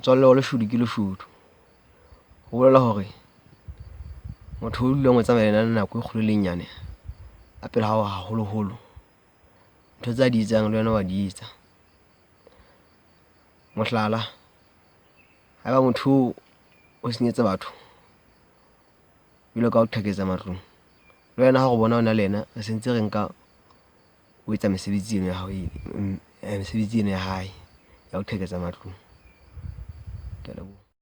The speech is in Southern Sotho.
Motswalle wa leshodu ke leshodu. Ho bolela hore motho o dulang o tsamaya le yena nako e kgolo le e nyane a pela hao haholoholo, ntho tse a di etsang le wena wa di etsa. Mohlala, haeba motho oo o senyetsa batho jwalo ka ho qheketsa matlung, le wena ha re bona o na le yena re sentse re nka o etsa mesebetsi eno ya hao mesebetsi eno ya hae ya ho qheketsa matlung. Ke a leboha.